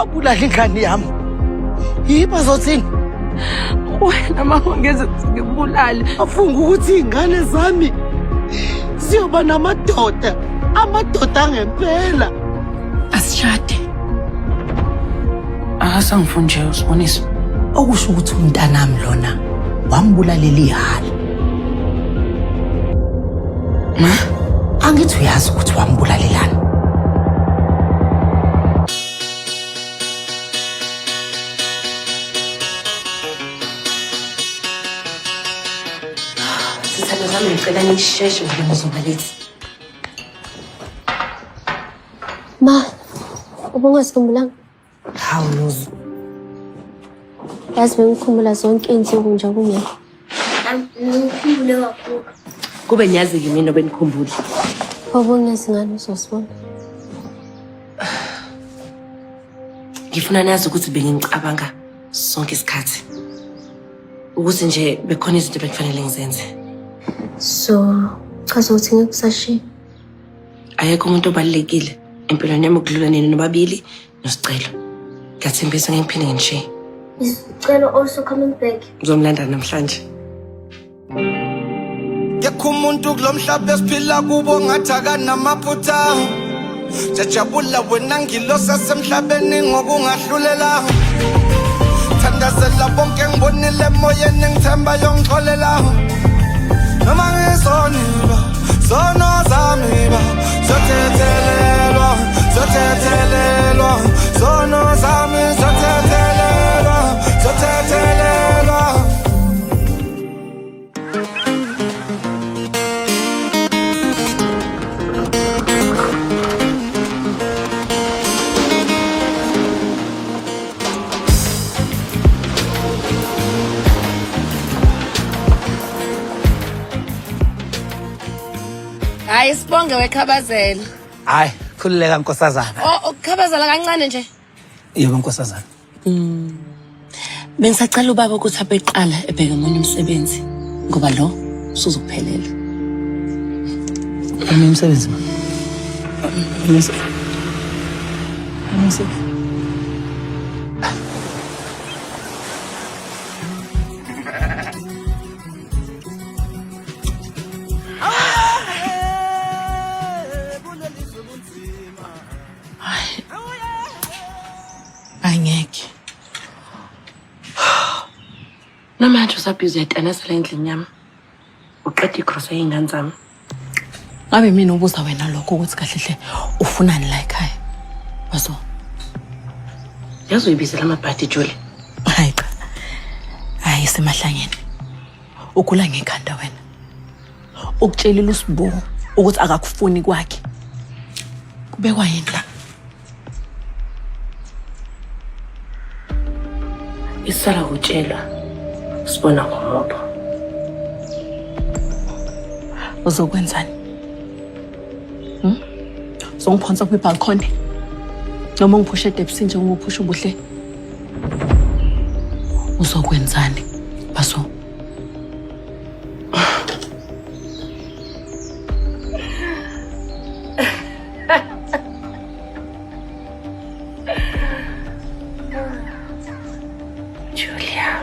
Wabulala ingane yami. Yiba zothini? Wena mama ngeze ngikubulale. Afunga ukuthi iy'ngane zami ziyoba namadoda, amadoda angempela. Asishade. Akasangifuni nje usiboniso. Okusho ukuthi umntanami lona wambulalela ihhala. Ma, Angithi uyazi ukuthi wambulalelani. Sithando sami ngicela nisheshe ngoba ngizoba late. Ma, ubungasikhumbulanga? Hawu Nozi. Yazi bengikhumbula zonke iy'nsuku nje kungekho. Ngikhumbule kakhulu. Kube niyazi-ke mina obenikhumbule. Ubungezi ngani uzosibona? Ngifuna nazi ukuthi benginicabanga sonke isikhathi. Ukuthi nje bekhona izinto bekufanele ngizenze. So, chaza ukuthi ngeke usashiya. Ayekho umuntu obalulekile empilweni yami ukudlula nina nobabili noSicelo. Ngiyathembisa ngeke ngiphinde nginishiye. Is Sicelo also coming back? Ngizomlanda namhlanje. Kekho umuntu kulo mhlaba esiphila kubo ngathi akanamaphutha. Jajabula wena ngilosi asemhlabeni ngokungahlulela. Thandazela bonke ngibonile emoyeni ngithemba yongixolela. Noma ngisoniba, sono zami ba zothethelelwa, zothethelelwa, sono zami zothethelelwa, zothethelelwa. Hayi sibonge wekhabazela. Hayi, khululeka nkosazana. Oh, ukukhabazela kancane nje. Yebo nkosazana. Bengisacela ubaba ukuthi abeqala ebheke omunye umsebenzi ngoba lo usuzophelela. Omunye umsebenzi ma. Omunye umsebenzi. Angeke. Namanje usabhizi uyatanasela endlini yami. Uqeda igrosa yey'ngane zami. Ngabe mina ubuza wena lokho ukuthi kahle hle ufunani la ekhaya. Wazo. Yazi uyibizela amabhadi Julie. Hayi cha. Hayi semahlangene. Ugula ngekhanda wena. Ukutshelile uSibu ukuthi akakufuni kwakhe. Kubekwa yini la? Isala kutshelwa. Sibona ngomopho. Uzokwenzani? Hmm? Uzongiphonsa kwi-balcony? Noma ungiphushe edebusini njengoba uphusha ubuhle? Uzokwenzani? Baso. Julia.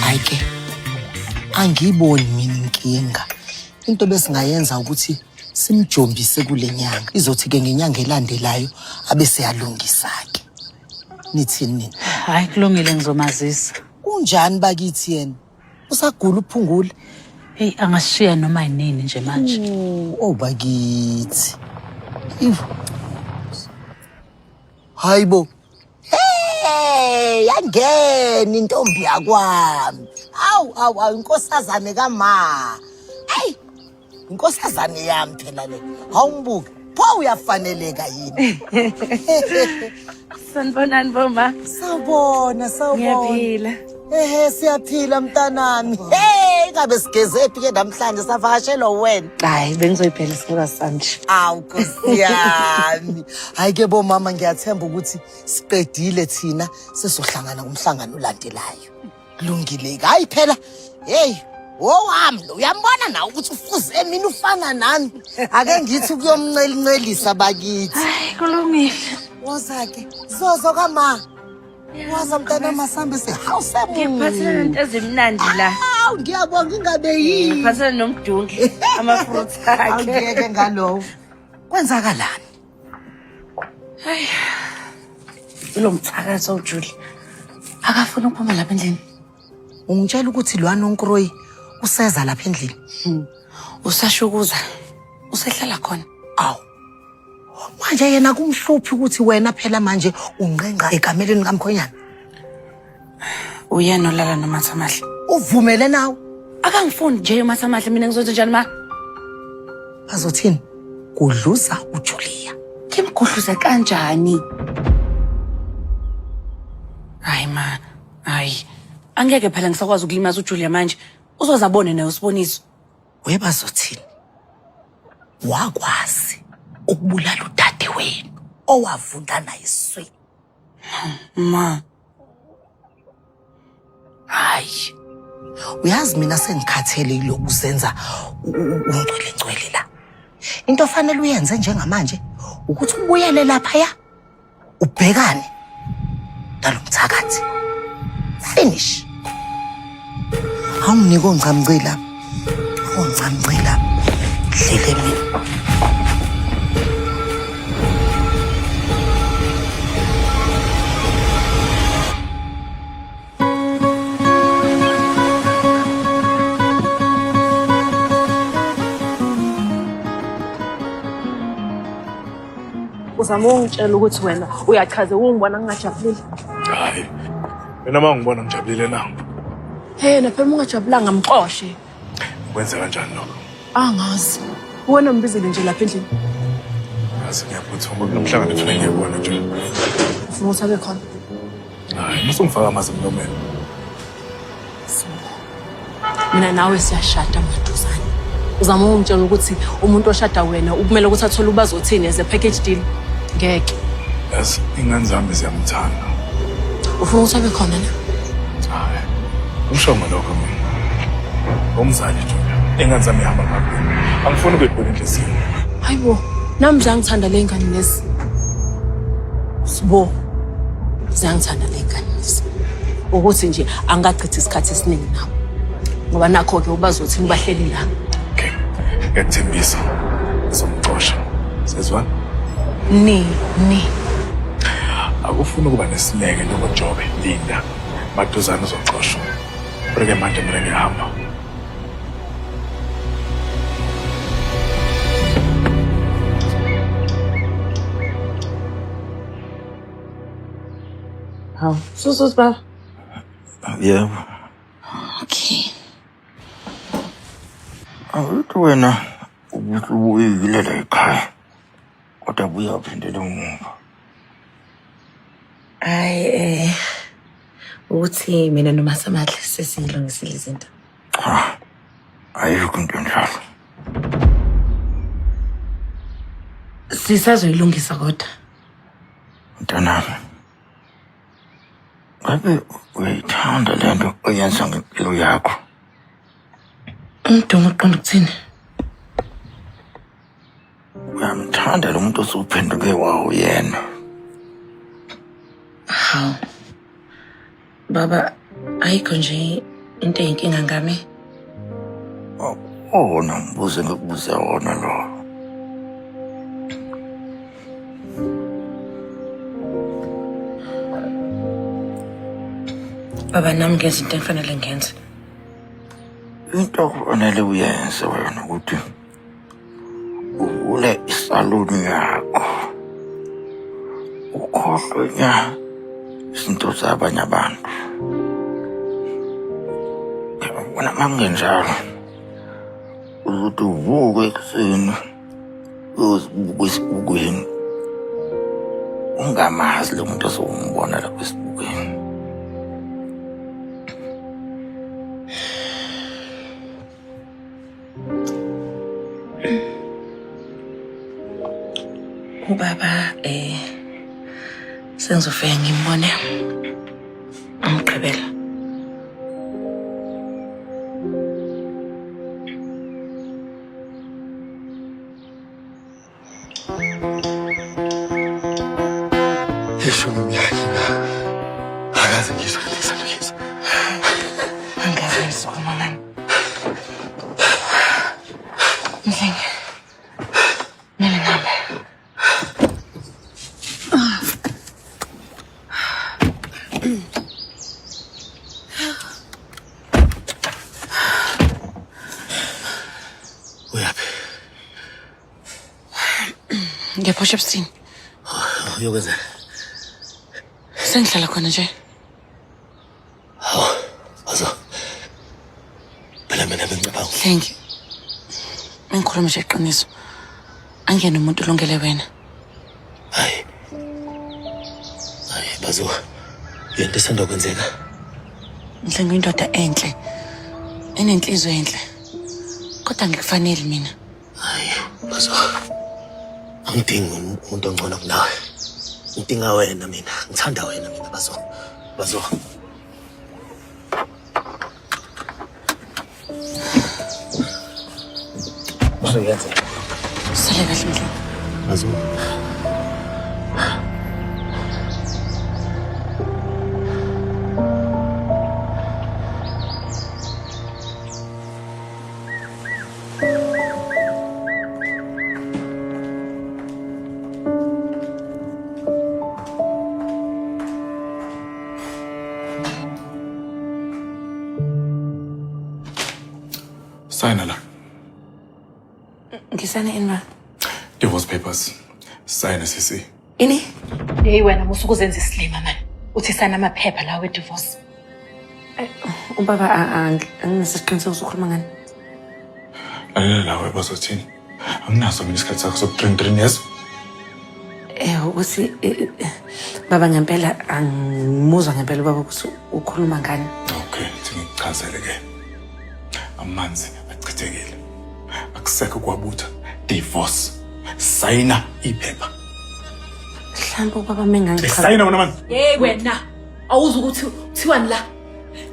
Hayi ke, angiyiboni mina inkinga. Into besingayenza ukuthi simjombise kule nyanga. Izothi-ke ngenyanga elandelayo abe seyalungisa-ke. Nithini nina? Hayi kulungile ngizomazisa. Unjani bakithi yena? Usagula uphungule? Hey angashiya noma yinini nje manje. Oh bakithi. Ivo. Hayibo. Hey, yangena intombi yakwami. Awu awu awu inkosazane kama. Hayi. Inkosazane yami phela le. Awumbuke. Pho uyafaneleka yini? Sanibonani boma. Sawubona, sawubona. Ngiyaphila. Ehe, siyaphila mntanami. Hey, Hayi ngabe sigezephi ke namhlanje savakashelwa wena. Hayi bengizoyibhela isibuka sami nje. Awu Nkosi yami. Hayi ke bomama ngiyathemba ukuthi siqedile thina sizohlangana kumhlangano olandelayo. Kulungile. Hayi phela hey owami lo uyambona nawe ukuthi ufuze mina ufana nami. Ake ngithi ukuyomncelincelisa bakithi. Hayi kulungile. Woza ke. Zozo kama. Waza mntana masambe se house Ngikuphathele nento ezimnandi la. Awu ngiyabonga ingabe yini. Ngiphathele nomdungi ama-fruits akhe. Awungiyeke ngalowo. Kwenzakalani? Hayi. Lo mthakathi owujuli. Akafuni ukuphuma lapha endlini. Ungitshela ukuthi lwana onkroyi useza lapha endlini. Usashukuza. Usehlala khona. Awu. Manje yena kumhluphi ukuthi wena phela manje unqenqa ekameleni kamkhonyana. Uyena olala noMathamahle. Uvumele nawe. Akangifuni nje uMathamahle mina ngizothi njani ma? Bazothini? Kudluza uJulia. Ngimgudluze kanjani? Hayi ma, hayi. Angeke phela ngisakwazi ukulimaza uJulia manje. Uzoze abone naye uSiboniso. Webazothini? Wakwazi ukubulala udade wenu owavunda naye esiswini. Ma. Hayi. Uyazi mina sengikhathele yiloku uzenza ungcwele ngcwele la. Into ofanele uyenze njengamanje ukuthi ubuyele laphaya ubhekane nalomthakathi. Finish. Awunginike ongcamngci lapha. Ongcamngci lapha. Dlele mina. Uzama ungitshela ukuthi wena uyachaza ungibona ngingajabulile. Hayi. Mina uma ngibona ngijabulile na. Hey, na phela uma ungajabulanga mxoshe. Kwenza kanjani lokho? Angazi. Wena umbizele nje lapha endlini. Yazi ngiyaphuthuma kunomhlangano ekufanele ngiyebona nje. Ufuna ukuthi abe khona. Hayi, musungifaka amazi emlomeni. Mina nawe siyashada maduzane. Uzama ukungitshela ukuthi umuntu oshada wena ukumele ukuthi athole ubazothini as a package deal. Ngeke. Yazi ingane zami ziyamthanda. Ufuna ukuthi abe khona na? Hayi. Usho ngalokho mina. Umzali Julia. Ingane zami ihamba phambili. Angifuni ukuyibona inhliziyo. Hayibo, nami ziyangithanda le ngane lezi. Sibo. Ziyangithanda le ngane lezi. Ukuthi nje angachithi isikhathi esiningi nabo. Ngoba nakho-ke ubazothini bahleli la. Okay. Ngiyakuthembisa. Ngizomxosha. Sezwana? Ni, ni. Akufuni ukuba nesineke njengoJobe. Linda. Maduzane uzoxoshwa. Kodwa-ke manje mina ngiyahamba. Hawu, susuthi baba. Yebo. Okay. Awuthi wena ubusubuyile la ekhaya. Kodwa buya uphindele umuva. Hayi eh ukuthi mina noMasamahle sesiyilungisile izinto. Cha. Ayikho into enjalo. Sisazoyilungisa kodwa. Mntanami. Ngabe uyayithanda le nto oyenza ngempilo yakho? Umdungu uqonda ukuthini? Uyamthanda lo muntu osuphenduke wawuyena. Hawu. Baba, ayikho nje into eyinkinga ngami. Akuwona mbuzo engikubuze wona lowo. Baba, nami ngenza into engifanele ngenze. Into okufanele uyenze wena ukuthi uvule isaluni yakho ukhohlwe nya izinto zabanye abantu. Yabona uma kungenjalo uzothi uvuke ekuseni uyozibuka esibukweni ungamazi lo muntu osowumbona lapho esibukweni. Ubaba sengizofika ngimbone uMgqibelo. Isho nomyaki akaze ngizwe ngisalukisa. Angaze ngisukuma nami. Mhlengi. Kumele ngihambe. Uyaphi? Ngiyaphosha ebusini. Uyokwenza. Sengihlala khona nje. Hawu, Bazo. Phela mina bengicabanga. Hlengi. Mengikhuluma nje iqiniso. Angiyena umuntu olungele wena. Hayi. Hayi, Bazo. Yento esanda kwenzeka. Mhlengi uyindoda enhle. Enenhliziyo enhle. Kodwa angikufaneli mina. Hayi, Bazo. Angidingi umuntu ongcono kunawe. Ngidinga wena mina. Ngithanda wena mina Bazo. Bazo. Uzoyenza. Sale kahle Mhlengi. Bazo. Sayina la. Ngisayina ini ma? Divorce papers. Sayina sisi. Ini? Hey wena musuke uzenza isilima mani. Uthi sayina amaphepha lawa we-divorce. Ubaba anginesiqiniseko sokukhuluma ngani. Lalela lawe bazothini. Anginaso mina isikhathi sakho soku-3 years. Ukuthi baba ngempela angimuzwa ngempela ubaba ukuthi ukhuluma ngani. Okay, thi ngikuchazele ke. Amanzi achithekile. Akusekho kwabutha. Divorce. Sayina iphepha. Mhlawumbe ubaba mengangichaza. Sayina wena manje. Hey wena, awuzwa ukuthi kuthiwani la?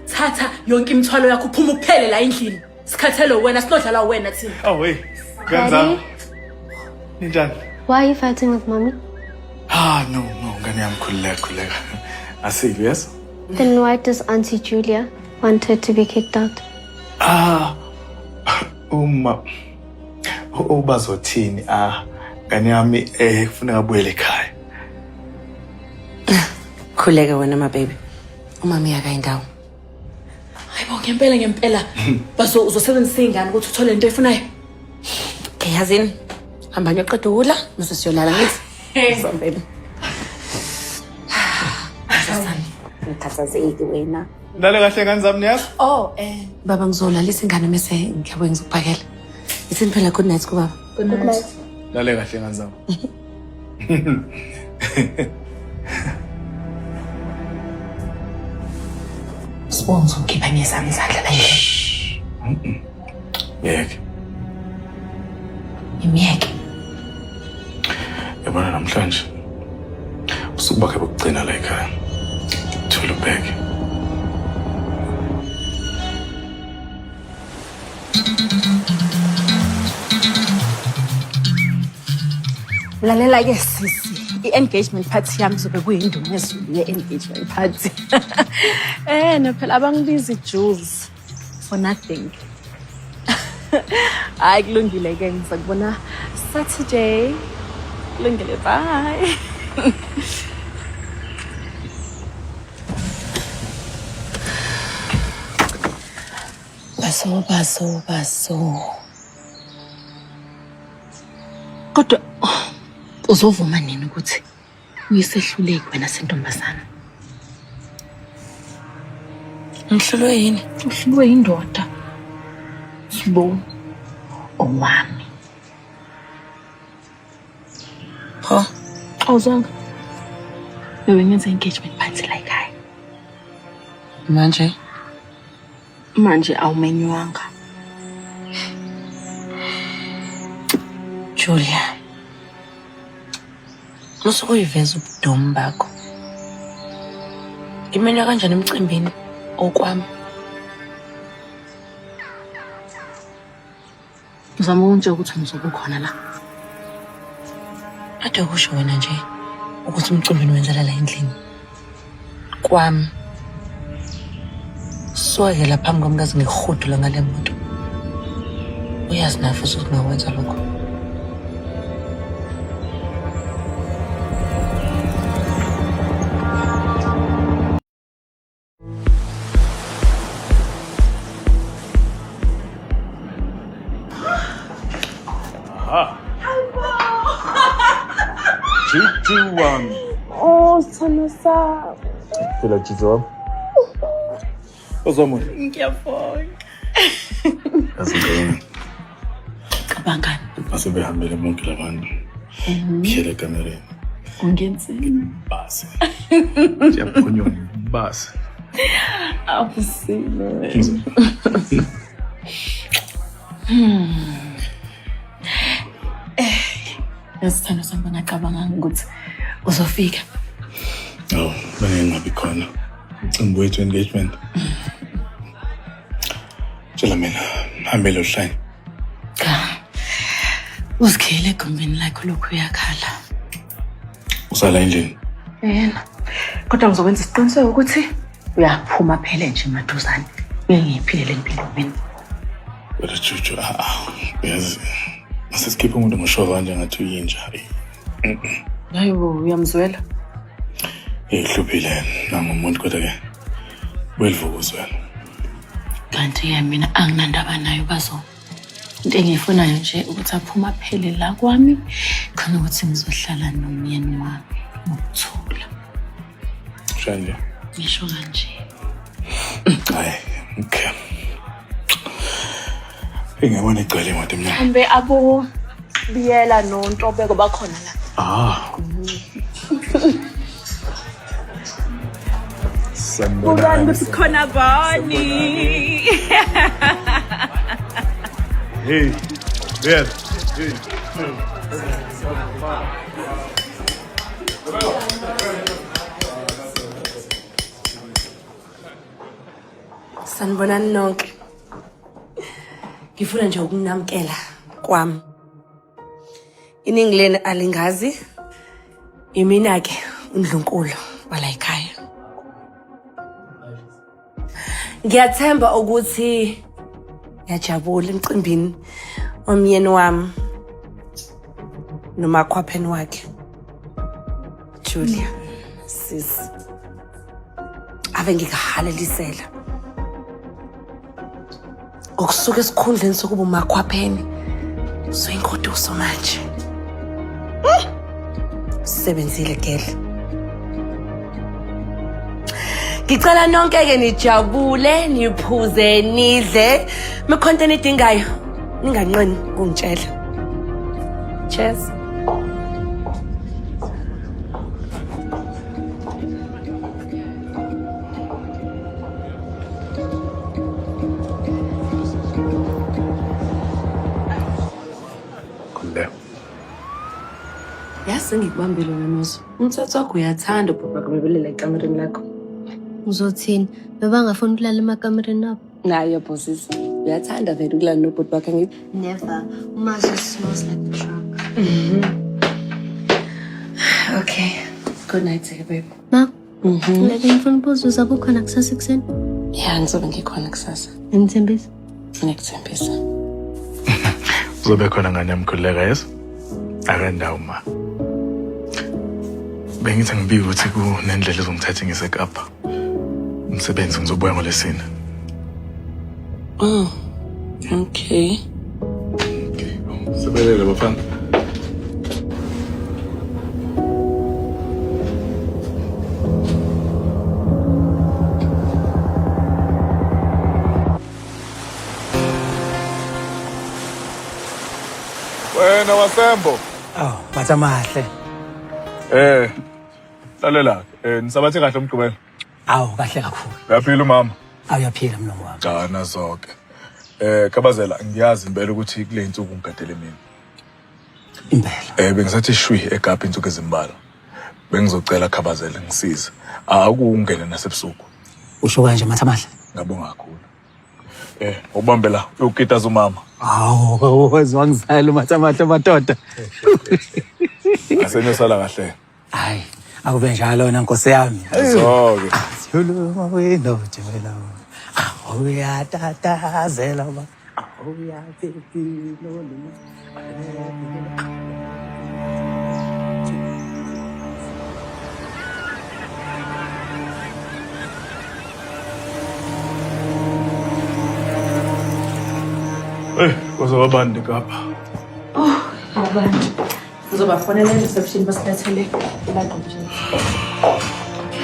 Thatha yonke imithwalo yakho uphuma uphele la endlini. Sikhathele wena, sinodlala wena thina. Oh hey. Daddy, Ninjani? why are you fighting with mommy? Ah no no, ngane yami khululeka khululeka. Asilwi yes? Then why does Auntie Julia want her to be kicked out? Ah uma ubazothini ah ngane yami kufuneka abuyele ekhaya. Khuleka wena ma baby. Umama uyakayindawo. Hayibo ngempela ngempela. Bazo uzosebenzisa ingane ukuthi uthole into oyifunayo. Okay, yazini. Hamba niyoqeda ukudla bese siyolala ngithi. So baby. Ngikhathazeki wena. Lale kahle ngane zami niyazi? Oh Baba ngizolalisa ingane mese ngiyabuya ngizokubhakela. Ithini phela good night kubaba. Good night. Lale kahle ngane zami. Sibonga uzokhipha ngezami izandla la endlini. Yeke. Imiyeke. Yabona namhlanje usuku bakhe bokugcina la ekhaya. Thula ubheke. Lalela ke sisi, i-engagement party yami izobe kuyindumezulu ye-engagement party. No phela abangibizi Jules for nothing. Hayi kulungile ke ngizakubona Saturday. Kulungile, bye. Baso baso baso. Kodwa uzovuma nini ukuthi uyisehluleki wena sentombazana? Ngihlulwe yini? Uhlulwe yindoda. Sibo owami. Pho. Awuzwanga? Bebe ngenza engagement party la ekhaya. Manje Manje awumenywanga. Julia, musuke uyiveza ubudomu bakho. Ngimenywa kanjani emcimbini okwami? Uzama ukungitshela ukuthi ngizobe ukhona la. Ade kusho wena nje ukuthi umcimbi niwenzela la endlini kwami. Suka-ke la phambi kwami kaze ngihudula ngale moto. Uyazi nawe futhi ukuthi ngakwenza lokho. Juju wami. Oh, sithando sami. Phila Juju wami. Uzomona. Ngiyabonga. Azingane. Cabangani. Asebehambele bonke labantu. Phela ekamereni. Ungenzeni? Base. Siyaphunyuka base. Awusile. Nesithando sami bengacabanganga ukuthi uzofika. Oh, bengeke ngabi khona. Umcimbi wethu engagement. Tshela mina, hambele uhlanye. Cha. Uzikhele egumbini lakho lokhu uyakhala. Usala endlini. Yena. Kodwa ngizokwenza isiqiniseko ukuthi uyaphuma phele nje maduzane. Ngeke ngiyiphile le mpilo mina. Kodwa Juju, ah, ah, uyazi masesikhipha umuntu ngoshova kanje ngathi uyinja. Hayi bo, uyamzwela. Ihluphile nangumuntu kodwa ke belivuka uzwelo. Kanti-ke mina anginandaba nayo bazo. Into engiyifunayo nje ukuthi aphume aphele la kwami khona ukuthi ngizohlala nomyeni wami ngokuthula. Usho nje. Ngisho kanje. Hayi, okay. Ingabona igcwele imoto emnyama. Hambe abo Biyela noNtobeko bakhona la. Ah. Bukani ukuthi khona bani. Hey, Biyela. Hey. Sanibonani nonke. Ngifuna nje ukunamkela kwami. Iningi leni alingazi. Imina ke undlunkulu wala ekhaya. Ngiyathemba ukuthi ngiyajabula emcimbini womyeni wami nomakhwapheni wakhe. Julia, sis. Ave ngikuhalelisela. Ngokusuka esikhundleni sokuba umakhwapheni usuyingoduso manje. Usebenzile girl. Ngicela nonke ke nijabule, niphuze, nidle. Mekhonto enidingayo ninganqeni ukungitshela. Cheers. Khululeka. Yazi ngikubambile wena Muzi. Umthetho wakho uyathanda ubaba kubebelela ekamereni lakho. Uzothini? Bebangafuni ukulala emakamereni abo. Nayo bosisi. Uyathanda vele ukulala nobhuti bakhe ngithi. Never. Umazo smells like a truck. Okay. Good night, babe. Ma, ngeke ngifuna ukubuza uzabe ukhona kusasa ekuseni? Ya, ngizobe ngikhona kusasa. Ngithembisa. Ngiyakuthembisa. Uzobe khona ngane yami khululeka yes? Akandawo ma. Bengithi ngibike ukuthi kunendlela ezongithatha ngiseKapa. Umsebenzi ngizobuya ngolesine. Oh. Okay. Okay. Sebelele bafana. Wena wasembo. Aw, bathi amahle. Eh. Lalela, eh nisabathe kahle umgqibelo. Awu kahle kakhulu. Uyaphila umama? Awu uyaphila mlungu wami. Cha nazoke. Eh Kabazela ngiyazi impela ukuthi kule insuku ngigadele mina. Impela. Bengisathi shwi eKapa insuku ezimbalwa. Bengizocela Khabazela ngisize. Akungene nasebusuku. Usho kanje Mathamahle? Ngabonga kakhulu. Ubambe la uyokitaza umama. Hawu, wezwa ngizala uMathamahle madoda. Asenyosala kahle. Hayi, akube njalo wena nkosi yami. Zonke. Siyoluma wena ujela. Uyatatazela ba. Uyaphephila. Hey, kwaze kwabani eKapa. Abantu. Ngizobafonela e-reception basilethele ilanga nje.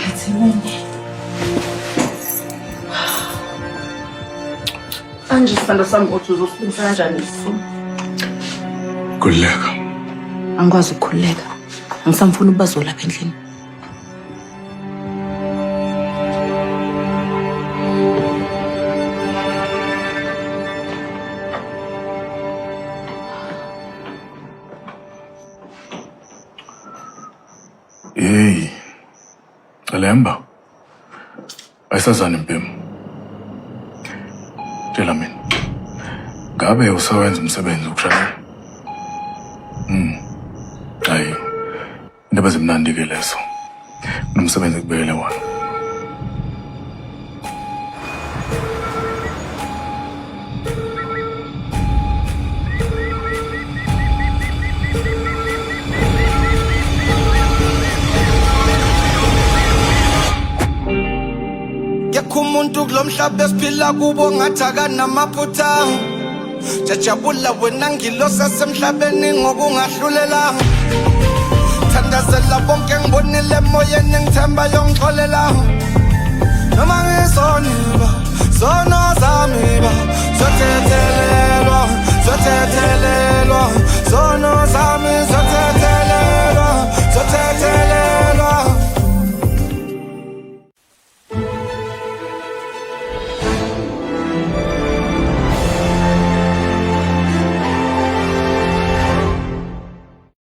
Athi manje. Manje sithando sami uthi uzosilungisa kanjani isimo? Khululeka. Angikwazi ukukhululeka. Angisamfuni ukubazola lapha endlini. Hey. Lemba. Ayisazani impimo. Tshela mina. Ngabe usawenza umsebenzi wokushayela? Hayi. Indaba ezimnandi ke lezo. Kunomsebenzi ekubekele wona. Kekho umuntu kulo mhlaba esiphila kubo ngathi akanamaphutha. Jajabula wena ngilosa semhlabeni ngokungahlulela. Thandazela bonke ngibonile emoyeni ngithemba yongixolela. Noma ngisoniba, sono zami ba, zothethelelwa, zothethelelwa.